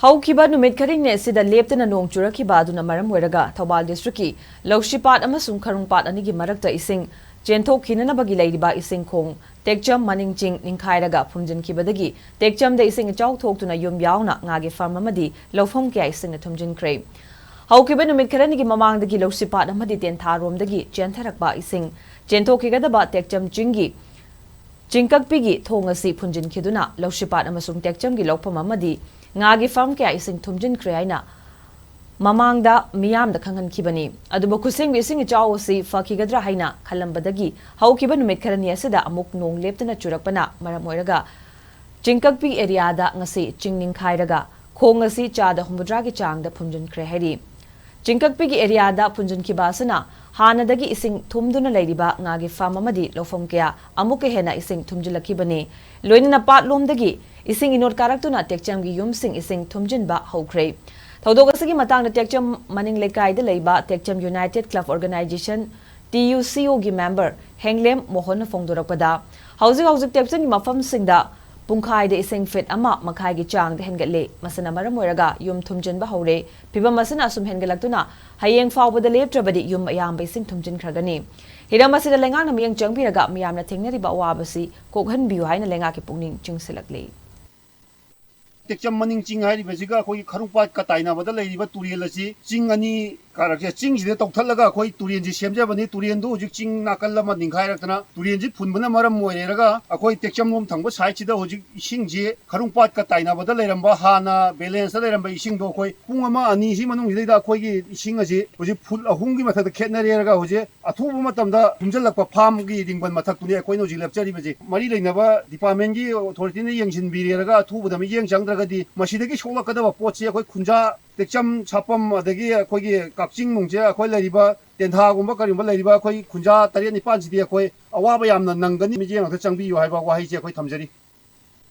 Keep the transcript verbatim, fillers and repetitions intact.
ꯍꯧꯈꯤꯕ ꯅꯨꯃꯤꯠ ꯈꯔꯅꯤ ꯑꯁꯤꯗ ꯂꯦꯞꯇꯅ ꯅꯣꯡ ꯆꯨꯔꯛꯈꯤꯕ ꯑꯗꯨꯅ ꯃꯔꯝ ꯑꯣꯏꯔꯒ ꯊꯧꯕꯥꯜ ꯗꯤꯁꯇ꯭ꯔꯤꯛꯀꯤ ꯂꯧꯁꯤꯄꯥꯠ ꯑꯃꯁꯨꯡ ꯈꯔꯨꯡꯄꯥꯠ ꯑꯅꯤꯒꯤ ꯃꯔꯛꯇ ꯏꯁꯤꯡ ꯆꯦꯟꯊꯣꯛꯈꯤꯅꯅꯕꯒꯤ ꯂꯩꯔꯤꯕ ꯏꯁꯤꯡ ꯈꯣꯡ ꯇꯦꯛꯆꯝ ꯃꯅꯤꯡ ꯆꯤꯡ ꯅꯤꯡꯈꯥꯏꯔꯒ ꯐꯨꯝꯖꯤꯟꯈꯤꯕꯗꯒꯤ ꯇꯦꯛꯆꯝꯗ ꯏꯁꯤꯡ ꯏꯆꯥꯎ ꯊꯣꯛꯇꯨꯅ ꯌꯨꯝ ꯌꯥꯎꯅ ꯉꯥꯒꯤ ꯐꯥꯔꯝ ꯑꯃꯗꯤ ꯂꯧꯐꯝ ꯀꯌꯥ ꯏꯁꯤꯡꯅ ꯊꯨꯝꯖꯤꯟꯈ꯭ꯔꯦ꯫ ꯍꯧꯈꯤꯕ ꯅꯨꯃꯤꯠ ꯈꯔꯅꯤꯒꯤ ꯃꯃꯥꯡꯗꯒꯤ ꯂꯧꯁꯤꯄꯥꯠ ꯑꯃꯗꯤ ꯇꯦꯟꯊꯥꯔꯣꯝꯗꯒꯤ ꯆꯦꯟꯊꯔꯛꯄ ꯏꯁꯤꯡ ꯆꯦꯟꯊꯣꯛꯈꯤꯒꯗꯕ ꯇꯦꯛꯆꯝ ꯆꯤꯡꯒꯤ ꯆꯤꯡꯀꯛꯄꯤꯒꯤ ꯊꯣꯡ ꯑꯁꯤ ꯐꯨꯟꯖꯤꯟꯈꯤꯗꯨꯅ ꯂꯧꯁꯤꯄꯥꯠ ꯑꯃꯁꯨꯡ ꯇꯦꯛꯆꯝꯒꯤ ꯂꯧꯐꯝ ꯑꯃꯗꯤ ꯉꯥꯒꯤ ꯐꯥꯔꯝ ꯀꯌꯥ ꯏꯁꯤꯡ ꯊꯨꯝꯖꯤꯟꯈ꯭ꯔꯦ ꯍꯥꯏꯅ ꯃꯃꯥꯡꯗ ꯃꯤꯌꯥꯝꯗ ꯈꯪꯍꯟꯈꯤꯕꯅꯤ꯫ ꯑꯗꯨꯕꯨ ꯈꯨꯠꯁꯦꯝꯒꯤ ꯏꯁꯤꯡ ꯏꯆꯥꯎ ꯑꯁꯤ ꯐꯈꯤꯒꯗ꯭ꯔꯥ ꯍꯥꯏꯅ ꯈꯜꯂꯝꯕꯗꯒꯤ ꯍꯧꯈꯤꯕ ꯅꯨꯃꯤꯠ ꯈꯔꯅꯤ ꯑꯁꯤꯗ ꯑꯃꯨꯛ ꯅꯣꯡ ꯂꯦꯞꯇꯅ ꯆꯨꯔꯛꯄꯅ ꯃꯔꯝ ꯑꯣꯏꯔꯒ ꯆꯤꯡꯀꯛꯄꯤ ꯑꯦꯔꯤꯌꯥꯗ ꯉꯁꯤ ꯆꯤꯡ ꯅꯤꯡꯈꯥꯏꯔꯒ ꯈꯣꯡ ꯑꯁꯤ ꯆꯥꯗ ꯍꯨꯝꯐꯨꯇꯔꯥꯒꯤ ꯆꯥꯡꯗ ꯐꯨꯟꯖꯤꯟꯈ꯭ꯔꯦ ꯍꯥꯏꯔꯤ꯫ ꯆꯤꯡꯀꯛꯄꯤꯒꯤ ꯑꯦꯔꯤꯌꯥꯗ ꯐꯨꯟꯖꯤꯟꯈꯤꯕ ꯑꯁꯤꯅ ꯍꯥꯟꯅꯗꯒꯤ ꯏꯁꯤꯡ ꯊꯨꯝꯗꯨꯅ ꯂꯩꯔꯤꯕ ꯉꯥꯒꯤ ꯐꯥꯔꯝ ꯑꯃꯗꯤ ꯂꯧꯐꯝ ꯀꯌꯥ ꯑꯃꯨꯛꯀ ꯍꯦꯟꯅ ꯏꯁꯤꯡ ꯊꯨꯝꯖꯤꯜꯂꯛꯈꯤꯕꯅꯤ꯫ ꯂꯣꯏꯅꯅ ꯄꯥꯠꯂꯣꯝꯗꯒꯤ ꯏꯁꯤꯡ ꯏꯅꯣꯠ ꯀꯥꯔꯛꯇꯨꯅ ꯇꯦꯛꯆꯝꯒꯤ ꯌꯨꯝꯁꯤꯡ ꯏꯁꯤꯡ ꯊꯨꯝꯖꯤꯟꯕ ꯍꯧꯈ꯭ꯔꯦ꯫ ꯊꯧꯗꯣꯛ ꯑꯁꯤꯒꯤ ꯃꯇꯥꯡꯗ ꯇꯦꯛꯆꯝ ꯃꯅꯤꯡ ꯂꯩꯀꯥꯏꯗ ꯂꯩꯕ Tekcham united club organization, T U C ꯑꯣꯒꯤ ꯃꯦꯝꯕꯔ ꯍꯦꯡꯂꯦꯝ ꯃꯣꯍꯟꯅ ꯐꯣꯡꯗꯣꯔꯛꯄꯗ, ꯍꯧꯖꯤꯛ ꯍꯧꯖꯤꯛ ꯇꯦꯛꯆꯝꯒꯤ ꯃꯐꯝꯁꯤꯡꯗ ꯄꯨꯡꯈꯥꯏꯗ ꯏꯁꯤꯡ ꯐꯤꯠ ꯑꯃ ꯃꯈꯥꯏꯒꯤ ꯆꯥꯡꯗ ꯍꯦꯟꯒꯠꯂꯦ꯫ ꯃꯁꯤꯅ ꯃꯔꯝ ꯑꯣꯏꯔꯒ ꯌꯨꯝ ꯊꯨꯝꯖꯤꯟꯕ ꯍꯧꯔꯦ꯫ ꯐꯤꯚꯝ ꯑꯁꯤꯅ ꯑꯁꯨꯝ ꯍꯦꯟꯒꯠꯂꯛꯇꯨꯅ ꯍꯌꯦꯡ ꯐꯥꯎꯕꯗ ꯂꯦꯞꯇ꯭ꯔꯕꯗꯤ ꯌꯨꯝ ꯑꯌꯥꯝꯕ ꯏꯁꯤꯡ ꯊꯨꯝꯖꯤꯟꯈ꯭ꯔꯒꯅꯤ꯫ ꯍꯤꯔꯝ ꯑꯁꯤꯗ ꯂꯩꯉꯥꯛꯅ ꯃꯤꯠꯌꯦꯡ ꯆꯪꯕꯤꯔꯒ ꯃꯤꯌꯥꯝꯅ ꯊꯦꯡꯅꯔꯤꯕ ꯑꯋꯥꯕꯁꯤ ꯀꯣꯛꯍꯟꯕꯤꯌꯨ ꯍꯥꯏꯅ ꯂꯩꯉꯥꯛꯀꯤ ꯄꯨꯛꯅꯤꯡ ꯆꯤꯡꯁꯤꯜꯂꯛꯂꯤ꯫ ꯇꯦꯛꯆꯝ ꯃꯅꯤꯡ ꯆꯤꯡ ꯍꯥꯏꯔꯤꯕꯁꯤꯒ ꯑꯩꯈꯣꯏꯒꯤ ꯈꯔꯨꯡꯄꯥꯠꯀ ꯇꯥꯏꯅꯕꯗ ꯂꯩꯔꯤꯕ ꯇꯨꯔꯦꯜ ꯑꯁꯤ ꯆꯤꯡ ꯑꯅꯤ ꯀꯥꯔꯛꯁꯦ, ꯆꯤꯡꯁꯤꯗ ꯇꯧꯊꯠꯂꯒ ꯑꯩꯈꯣꯏ ꯇꯨꯔꯦꯜꯁꯤ ꯁꯦꯝꯖꯕꯅꯤ꯫ ꯇꯨꯔꯦꯜꯗꯨ ꯍꯧꯖꯤꯛ ꯆꯤꯡ ꯅꯥꯀꯜ ꯑꯃ ꯅꯤꯡꯈꯥꯏꯔꯛꯇꯅ ꯇꯨꯔꯦꯜꯁꯤ ꯐꯨꯟꯕꯅ ꯃꯔꯝ ꯑꯣꯏꯔꯦꯔꯒ ꯑꯩꯈꯣꯏ ꯇꯦꯛꯆꯝꯂꯣꯝ ꯊꯪꯕ ꯁꯥꯏꯠꯁꯤꯗ ꯍꯧꯖꯤꯛ ꯏꯁꯤꯡꯁꯤ ꯈꯔꯨꯡꯄꯥꯠꯀ ꯇꯥꯏꯅꯕꯗ ꯂꯩꯔꯝꯕ, ꯍꯥꯟꯅ ꯕꯦꯂꯦꯟꯁꯇ ꯂꯩꯔꯝꯕ ꯏꯁꯤꯡꯗꯣ ꯑꯩꯈꯣꯏ ꯄꯨꯡ ꯑꯃ ꯑꯅꯤꯁꯤ ꯃꯅꯨꯡꯁꯤꯗꯩꯗ ꯑꯩꯈꯣꯏꯒꯤ ꯏꯁꯤꯡ ꯑꯁꯤ ꯍꯧꯖꯤꯛ ꯐꯨꯠ ꯑꯍꯨꯝꯒꯤ ꯃꯊꯛꯇ ꯈꯦꯠꯅꯔꯦꯔꯒ ꯍꯧꯖꯤꯛ ꯑꯊꯨꯕ ꯃꯇꯝꯗ ꯊꯨꯝꯖꯤꯜꯂꯛꯄ ꯐꯥꯝꯒꯤ ꯔꯤꯡꯕꯟ ꯃꯊꯛꯇꯨꯅꯤ ꯑꯩꯈꯣꯏꯅ ꯍꯧꯖꯤꯛ ꯂꯦꯞꯆꯔꯤꯕꯁꯤ꯫ ꯃꯔꯤ ꯂꯩꯅꯕ ꯗꯤꯄꯥꯔꯠꯃꯦꯟꯒꯤ ꯑꯣꯊꯣꯔꯤꯇꯤꯅ ꯌꯦꯡꯁꯤꯟꯕꯤꯔꯦꯔꯒ ꯑꯊꯨꯕꯗ ꯃꯤꯠꯌꯦꯡ ꯆꯪꯗ꯭ꯔꯒꯗꯤ ꯃꯁꯤꯗꯒꯤ ꯁꯣꯛꯂꯛꯀꯗꯕ ꯄꯣꯠꯁꯤ ꯑꯩꯈꯣꯏ ꯈꯨꯟꯖꯥ, ꯇꯦꯛꯆꯝ, ꯁꯥꯄꯝ, ꯑꯗꯒꯤ ꯑꯩꯈꯣꯏꯒꯤ ꯀꯛꯆꯤꯡ ꯅꯨꯡꯁꯦ, ꯑꯩꯈꯣꯏ ꯂꯩꯔꯤꯕ ꯇꯦꯟꯊꯥꯒꯨꯝꯕ ꯀꯔꯤꯒꯨꯝꯕ ꯂꯩꯔꯤꯕ ꯑꯩꯈꯣꯏ ꯈꯨꯟꯖꯥ ꯇꯔꯦꯠ ꯅꯤꯄꯥꯟꯁꯤꯗꯤ ꯑꯩꯈꯣꯏ ꯑꯋꯥꯕ ꯌꯥꯝꯅ ꯅꯪꯒꯅꯤ꯫ ꯃꯤꯠꯌꯦꯡ ꯑꯝꯇ ꯆꯪꯕꯤꯌꯨ ꯍꯥꯏꯕ ꯋꯥꯍꯩꯁꯦ ꯑꯩꯈꯣꯏ ꯊꯝꯖꯔꯤ꯫